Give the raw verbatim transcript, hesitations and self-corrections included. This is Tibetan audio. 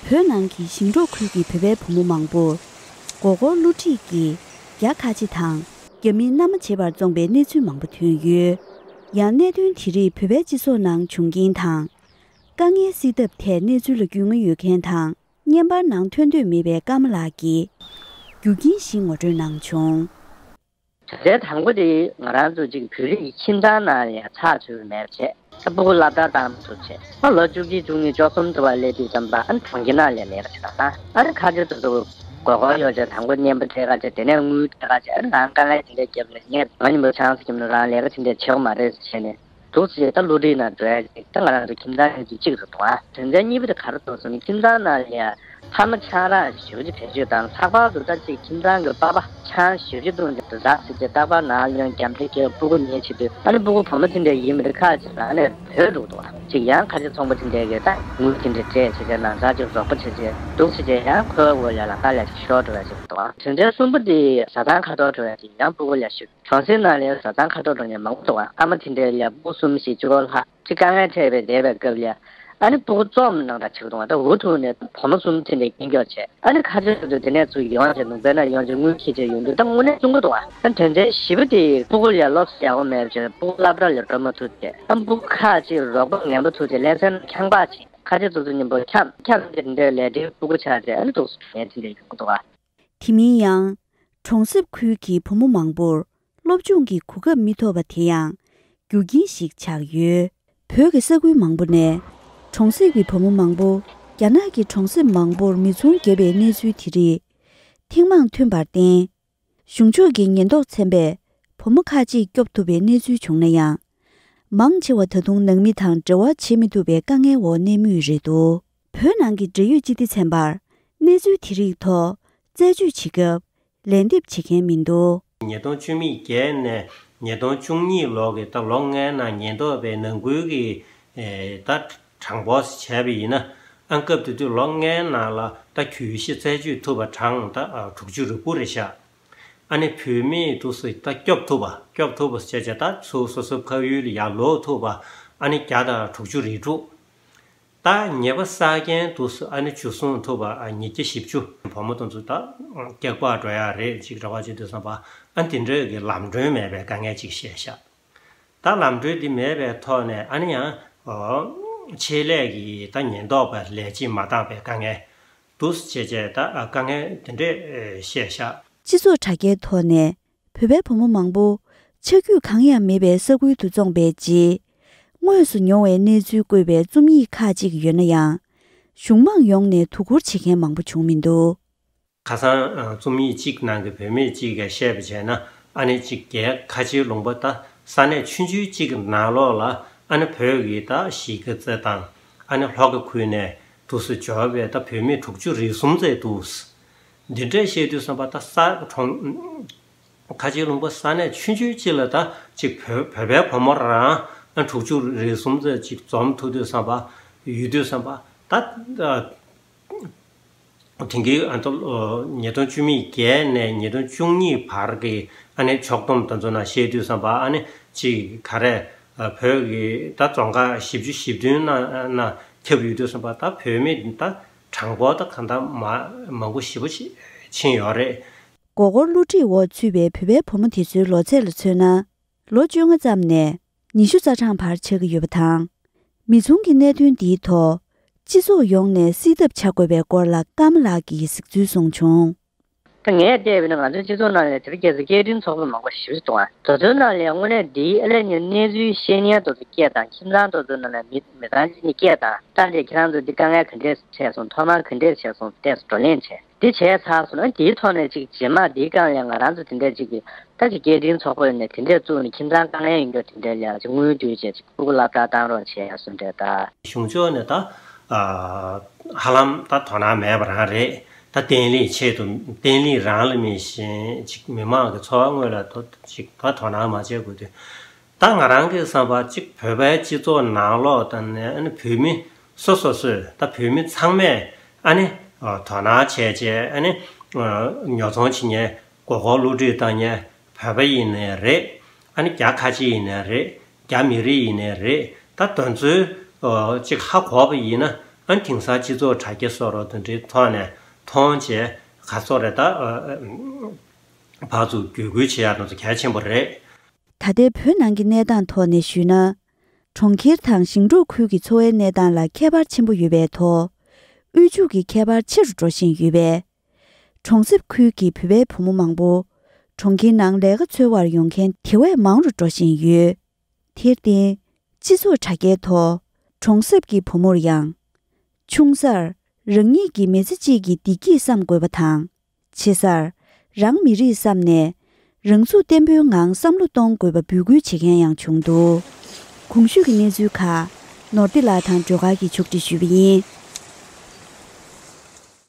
བོད་ནང་གི་ཞིང་འབྲོག་ཁུལ་གྱི་བོད་པའི་བུ་མོ་མང་པོར་མགོ་སྐོར་བསླུ་བྲིད་ཀྱིས་རྒྱ་ཁ་ཆེ་དང་རྒྱ་མིས་མནའ་མ་བྱེད་པར་བཙོངས་པའི་གནས་ཚུལ་མང་པོ་ཐོན་ཡོད། ཡང་གནད་དོན་དེ་རིགས་བོད་པའི་སྤྱི་ཚོགས་ནང་བྱུང་རྐྱེན་དང་། དཀའ་ངལ་སེལ་ཐབས་ཐད་གནས་ཚུལ་ལ་རྒྱུས་མངའ་ཡོད་མཁན་དང་བརྙན་པར་ནང་ཐོན་འདོད་མེད་པའི་ཀརྨ་ལགས་ཀྱིས་རྒྱུ་རྐྱེན་བཞི་ངོ་སྤྲོད་གནང་བྱུང་། དོན་ཚན་དང་པོ་དེ་ང་རང་ཚོ་གཅིག་བོད་རིགས་ཀྱི་ཁྱིམ་ཚང་ནང་ལ་ཡང་ཚགས་ཚུད་པ་མེད་པ་བྱས། ད་སྤུ་གུ་སློབ་གྲྭར་བཏང་མ་ཐུབ་བྱས། ད་ལོ་བཅུ་གཅིག་བཅུ་གཉིས་བཅུ་གསུམ་དུ་བ་སླེབས་དུས་ཙམ་པ་ཨ་ནི་གྲོང་ཁྱེར་ནང་ལ་ལས་ཀ་བྱེད་པ་དང་། ཨ་ནི་ཁ་ཆེ་དེ་ཚོ་མགོ་སྐོར་ཡོང་བྱས། དང་པོ་བརྙན་པར་སྤྲད་ཁ་བྱས། དེ་ནས་དངུལ་སྤྲད་ཁ་བྱས། ཨ་ནི་ང་དཀའ་ངལ་དེ་འདྲའི་རྒྱབ་ནས་ངས་ང་ཉིན་མོ་ཆང་ས་ཁྱིམ་ནས་རང་ལས་ཀ་དེ་འདྲ་བྱེད་དགོས་མ་རེད་ཟེར་བྱས་ནས། འདུག་སེ་ད་བསླུ་བྲིད་ནང་འགྲོ་ཡ་ཅིག་ད་ང་རང་ཚོ་ཁྱིམ་ཚང་ཡོད་ཚུལ་གཅིག་རེད་འདུག་ཨ། དོན་ཚན་གཉིས་པ་དེ་ག་རེ་འདུག་ཟེར་ན། ཁྱིམ་ཚང་ནང་ལ་ཡ་ཕ་མ་ཆང་རག་ཞེ་པོ་ཅིག་བེད་སྤྱོད་བཏང་། ལྷག་པར་དུ་ད་ཅིག་ཁྱིམ་ཚང་གི་པ་ཕ་ཆང་ཞེ་པོ་ཅིག་བཏུང་བྱས་འདུག་ཟེར་བྱས། རྟག་པར་ནང་ལ་ཡོང་རྒྱབ་འདྲེ་རྒྱབ། སྤུ་གུ་ཉལ་བྱེད་དུས། ཨ་ནི་སྤུ་གུ་བུ་མོ་དེ་འདྲ་ཡིན་མི་འདུག་ཁ་ཅིག་ནང་ནས་བུད་འགྲོ་འདུག་ཨ། ཅིག་ཡང་ཁ་ཆེ་ཚོང་པ་དེ་འདྲས་ཀྱིས་ད་དངུལ་དེ་འདྲ་སྤྲད་བྱས་བྱས། ནང་ཚང་ཅིག་རོགས་པ་བྱས་བྱས་འདུག་སེ་བྱས། ཡང་ཁོའི་འོག་ལ་ལམ་ཁ་ལ་ཅིག་ཤོར་འགྲོ་ཡ་ཅིག་འདུག་ཨ། དོན་ཚན་གསུམ་པ་དེ་བཟའ་ཚང་ཁ་ཐོར་འགྲོ་ཡ་ཅིག་ཡང་སྤུ་གུ་ལ་ཞུགས། གྲོང་གསེབ་ནང་ལ་བཟའ་ཚང་ཁ་ཐོར་འགྲོ་མཁན་མང་པོ་འདུག་ཨ། ཨ་མ་དེ་འདྲའི་ལ་སྤུ་གུ་གསུམ་བཞི་བཅུ་ལྷག་ཅིག་དཀའ་ངལ་འཕྲད་པའི་བསྡད་པའི་སྐབས་ལ། ཨ་ནི་སྤུ་གུ་བཙོང་གནང་འདྲ་བྱེད་ཀྱི་འདུག་ཨ། ད་འུ་ཐུག་ནས་བུ་མོ་གསུམ་དེ་འདྲའི་རྐྱེན་འགྱུར་བྱས། ཨ་ནི་ཁ་ཆེ་ཚོ་དེ་ནས་ཚུར་ཡོང་བྱས། ལུང་པའི་ནང་ཡོང་བྱས་དངུལ་འཁྱེར་བྱས་ཡོང་དུས། ད་དངོས་གནས་བཙོང་གི་འདུག་ཨ། ད་དོན་ཚན་བཞི་པ་དེ་སྤུ་གུ་ལ་སློབ་གསོ་ཡག་པོ་མེད་བྱས། སྤུ་གུ་སློབ་གྲྭ་ལ་འགྲོ་མ་ཐུབ་བྱས། ད་སྤུ་གུ་ཁག་ཅིག་རོགས་པ་ངན་པ་ཐུག་བྱས། ལེ་ཚན་ནང་ཁྱམས་པ་བྱས། ཁ་ཆེ་ཚོ་ཚོ་མཉམ་པོ་འཁྱམས་འཁྱམས་དེ་འདྲའི་ལས་འབྲས་སྤུ་གུ་ཆགས་བྱས། ཨ་ནི་འདུག་སེ་ངས་དེ་འདྲ་ཡོང་གི་འདུག་ཨ། དེ་མིན་ཡང་། གྲོང་གསེབ་ཁུལ་གྱི་བུ་མོ་མང་པོར་སློབ་སྦྱོང་གི་གོ་སྐབས་མི་ཐོབ་པ་དེ་ཡང་རྒྱུ་རྐྱེན་ཞིག་ཆགས་ཡོད། བོད་ཀྱི་ས་ཁུལ་མང་པོ་ནས་གྲོང་གསེབ་ཀྱི་བུ་མོ་མང་པོ་རྒྱ་ནག་གི་གྲོང་གསེབ་མང་པོར་མི་ཚང་བརྒྱབ་པའི་གནས་ཚུལ་དེ་རིགས་ཐེངས་མང་ཐོན་པར་བརྟེན། གཞུང་ཕྱོགས་ཀྱི་ཉེན་རྟོག་ཚན་པས་བུ་མོ་ཁག་ཅིག་སྐྱོབ་ཐུབ་པའི་གནས་ཚུལ་བྱུང་ན་ཡང་། མང་ཆེ་བ་ད་དུང་ནང་མི་དང་འབྲེལ་བ་བྱེད་མི་ཐུབ་པའི་དཀའ་ངལ་འོག་གནས་མུས་རེད་འདུག་བོད་ནང་གི་འབྲེལ་ཡོད་སྤྱི་བདེ་ཚན་པར་གནས་ཚུལ་དེ་རིགས་ཐོག་རྩད་གཅོད་བྱེད་སྐབས་ལན་འདེབས་བྱེད་མཁན་མི་འདུག་ཉིས་སྟོང་བཅུ་གཉིས་བརྒྱད་ནས་ཉིས་སྟོང་བཅུ་གཉིས་ལོ་གི་ད་ལོ་ལྔའི་ནང་ཉེན་རྟོག་པས་ནང་ཁུལ་གྱི་ཨེ་ད་གྲངས་འབོར་བྱས་པ་ཡིན་ན། ཨ་སྐབས་དེ་དུས་ལོ་ལྔའི་ནང་ལ་ད་གྱོད་གཞི་རྩད་གཅོད་ཐུབ་པ་གྲངས་ད་ཨ་དྲུག་ཅུ་རེ་དགུ་རེད་ཤག་ཨ་ནི་བུད་མེད་འདུག་སེ་ད་སྐྱོབ་ཐུབ་པ། སྐྱོབ་ཐུབ་པ་བྱས་བྱས་ད་ཚུར་སོ་སོའི་ཕ་ཡུལ་ལ་ཡར་ལོག་ཐུབ་པ་ཨ་ནི་བརྒྱ་དང་དྲུག་ཅུ་རེ་དྲུག་ད་ཉེས་པ་བསགས་མཁན་འདུག་སེ་ཨ་ནི་འཇུ་བཟུང་ཐུབ་པ་ཨ་ཉིས་བརྒྱ་བཞི་བཅུ། བུ་མོ་དེ་ཚོ་ད་སྐྱག་པ་འགྲོ་ཡ་རེད། ཅིག་རེ་བ་བྱེད་དུས་ཙམ་པ་ཨ་དེ་འདྲའི་གི་ལམ་གྲོན་མེད་པའི་དཀའ་ངལ་ཅིག་བཤད་ཤག་ད་ལམ་གྲོན་འདི་མེད་པའི་ཐོག་ནས་ཨ་ནི་ཡང་ཨོ་ཆེད་ལས་ཀྱི་ད་ཉེན་རྟོག་པ་ལས་བྱེད་མ་འདང་བའི་དཀའ་ངལ་འདུག་སེ་བྱས་བྱས་ད་དཀའ་ངལ་དེ་འདྲས་བཤད་ཤག་སྤྱི་ཚོགས་དྲ་རྒྱའི་ཐོག་ནས་བོད་པའི་བུ་མོ་མང་པོ་ཆ་རྒྱུས་གང་ཡང་མེད་པའི་ས་ཁུལ་དུ་བཙོངས་པའི་རྗེས། དངོས་སུ་མྱོང་བའི་གནས་ཚུལ་བཀོད་པའི་རྩོམ་ཡིག་ཁག་ཅིག་ཡོད་ན་ཡང་། གཞུང་མང་ཡོངས་ནས་དོ་ཁུར་བྱེད་མཁན་མང་པོ་བྱུང་མི་འདུག་ཁ་སང་ཨ་རྩོམ་ཡིག་གཅིག་ནང་གི་བུད་མེད་གཅིག་གིས་བཤད་པ་བྱས་ན། ཨ་ནི་གཅིག་རྒྱའི་ཁ་ཆེའི་ལུང་པ་ད་ས་གནས་ཆུང་ཆུང་གཅིག་གི་ནང་ལོགས་ལ་ཨ་ནི་བོད་ཀྱི་ད་གཞིས་ཀ་རྩེ་དང་ཨ་ནི་ལྷོ་ཁ་ཁུལ་ནས་འདུག་སེ་འབྱོར་བའི་ད་བུད་མེད་དྲུག་ཅུ་རེ་གསུམ་ཙམ་འདུག་འདི་འདྲས་བཤད་དུས་ཙམ་པ་ད་ས་གྲོང་ཁ་ཆེའི་ལུང་པ་ས་གནས་ཆུང་ཆུང་གཅིག་ལ་ད་གཅིག་བོད་བོད་པའི་བུ་མོ་རང་ཨ་དྲུག་ཅུ་རེ་གསུམ་ཙམ་གཅིག་འཛོམས་ཐུབ་དུས་ཙམ་པ་ཡོད་དུས་ཙམ་པ་ད། དེང་གི་ཨ་ད་ཉིས་སྟོང་བཅུ་མེད་བརྒྱད་ནས་ཉིས་སྟོང་བཅུ་གཉིས་བར་གྱི་ཨ་ནི་ཕྱོགས་བསྡོམས་དེ་ཚོ་ནང་བཤད་དུས་ཙམ་པ་ཨ་ནི་གཅིག་ག་རེ་བོད་ཀྱི་ད་རྫོང་ཁག་བཞི་བཅུ་ཞེ་བདུན་ནང་ནང་ཁྱབ་ཡོད་དུས་ཙམ་པ་ད་བོད་མི་ད་གྲངས་འབོར་ད་གང་ལྟར་མ་མང་པོ་ཞེ་པོ་ཅིག་ཕྱིན་ཡོད་རེད། མགོ་སྐོར་བསླུ་བྲིད་འོག་ཚུད་པའི་བོད་པའི་བུ་མོ་དེ་ཚོའི་ལོ་ཚད་ལ་མཚོན་ན། ལོ་བཅོ་ལྔ་ཙམ་ནས་ཉི་ཤུ་རྩ་གྲངས་བར་ཆགས་ཀྱི་ཡོད་པ་དང་། མི་ཚང་གི་གནད་དོན་འདིའི་ཐོག་སྤྱི་ཚོགས་ཡོངས་ནས་སེལ་ཐབས་བྱ་དགོས་པའི་སྐོར་ལ་ཀརྨ་ལགས་ཀྱིས་གཟིགས་ཚུལ་གསུངས་བྱུང་། ད་ངས་བལྟས་པ་ཡིན་ན་ང་ཚོའི་སྤྱི་ཚོགས་ནང་ལ་དེ་རིང་ཁ་སང་སྐད་འཕྲིན་ཚོགས་པ་མང་པོ་ཞེ་པོ་ཅིག་འདུག་ཨ། དེ་ཚོའི་ནང་ལ་དངོས་གནས་འདིའི་ཨ་ལས་ཉོན་གནས་ཚུལ་བཤད་མཁན་དེ་ཚོ་སྐད་དང་། ཁྱིམ་ཚང་དེ་ཚོའི་ནང་ལ་མི་མི་ཚང་གཅིག་གཉིས་སྐད་དང་། ད་འདི་ཁྱེད་རང་ཚོ་འདི་དཀའ་ངལ་ག་འདྲས་འཕྲད་སོང་། ཐོག་མར་ག་འདྲས་བྱས་སོང་། བལྟས་སོང་། བགྲོ་གླེང་བྱས། འདི་བྱས་ཚར་སོང་ན་དེའི་ཐོག་ནས་ཅིག་རྗེས་མ་འདིའི་སྒང་ལ་ང་རང་ཚོ་དེ་འདྲས་ཅིག་གི་ད་ཅིག་སྐད་འཕྲིན་ཚོགས་པ་ནས་དེ་འདྲས་བཙུགས་ནས་ཁྱིམ་ཚང་དཀའ་ངལ་ཡོད་མཁན་དེ་འདྲས་ལ་ཅིག་དངུལ་བསྡུས་བྱས་ཅིག་སྤུ་གུ་སློབ་གྲྭ་བཏང་རོགས་བྱས་ཡ་བཟོ་འདྲས་ད། གཞུང་ཕྱོགས་ནས་ད་ཧ་ལམ་ད་དོ་སྣང་མེད་པ་རང་རེད། ད་བརྟན་ལྷིང་ཆེད་དུ་བརྟན་ལྷིང་རང་ལ་དམིགས་བཞིན་ཅིག་མི་མང་གི་འཚོ་བ་དངོས་ལ་ད་ཅིག་ད་དོ་སྣང་མ་བྱེད་དགོས་དུས། ད་ང་རང་གི་བསམ་པ་གཅིག་བོད་པའི་སྤྱི་ཚོགས་ནང་ལོགས་དང་ནས་ཨ་ནི་བོད་མི་སོ་སོ་སོས་ད་བོད་མི་ཚང་མས་ཨ་ནི་དོ་སྣང་བྱས་བྱས་ཨ་ནི་ཉོ་ཚོང་བྱེད་མཁན། མགོ་སྐོར་བསླུ་བྲིད་བཏང་མཁན་བོད་པ་ཡིན་ནའི་རེད། ཨ་ནི་རྒྱ་ཁ་ཆེ་ཡིན་ནའི་རེད། རྒྱ་མི་རིགས་ཡིན་ནའི་རེད། ད་དེ་ཚོའི་གཅིག་ཧ་གོ་བ་ཡིན་ན་ ཨ། དེང་སང་སྤྱི་ཚོགས་དྲ་རྒྱ་སོགས་རོ་དེ་འདྲའི་ཐོག་ནས་མཐོང་བྱས་ག་སོགས་རེད། ད་ཨ་ཕར་ཚུར་བརྒྱུད་སྐུལ་བྱེད་ཡག་དེ་ཚོ་གལ་ཆེན་པོ་རེད། ད་ལྟའི་བོད་ནང་གི་གནས་སྟངས་ཐོག་ནས་ཞུས་ན། གྲོང་ཁྱེར་དང་ཞིང་འབྲོག་ཁུལ་གྱི་འཚོ་བའི་གནས་སྟངས་ལ་ཁྱད་པར་ཆེན་པོ་ཡོད་པའི་ཐོག་དབུལ་ཕྱུག་གི་ཁྱད་པར་ཆེ་རུ་འགྲོ་བཞིན་ཡོད་པས། གྲོང་གསེབ་ཁུལ་གྱི་བོད་པའི་བུ་མོ་མང་པོ་གྲོང་ཁྱེར་ནང་ལས་ཀ་འཚོལ་བར་ཡོང་མཁན་དེ་བས་མང་རུ་འགྲོ་བཞིན་ཡོད། དེར་བརྟེན། སྤྱི་ཚོགས་དྲ་རྒྱའི་ཐོག་གྲོང་གསེབ་ཀྱི་བུ་མོར་ཡང་། ཆུང་སར་རང་ཉིད་ཀྱི་མི་ཚེ་གཅིག་གི་བདེ་སྐྱིད་བསམ་དགོས་པ་དང་། ཆེ་སར་རང་མི་རིགས་བསམ་ནས་རང་ཚུགས་བརྟན་པོའི་ངང་བསམ་བློ་གཏོང་དགོས་པ་འབོད་སྐུལ་བྱེད་མཁན་ཡང་བྱུང་འདུག་གོང་ཞུས་ཀྱི་གནས་ཚུལ་ཁག་ནོར་བདེ་ལགས་དང་སྒྲོལ་དཀར་གྱིས་ཕྱོགས་སྒྲིག་ཞུས་པ་ཡིན།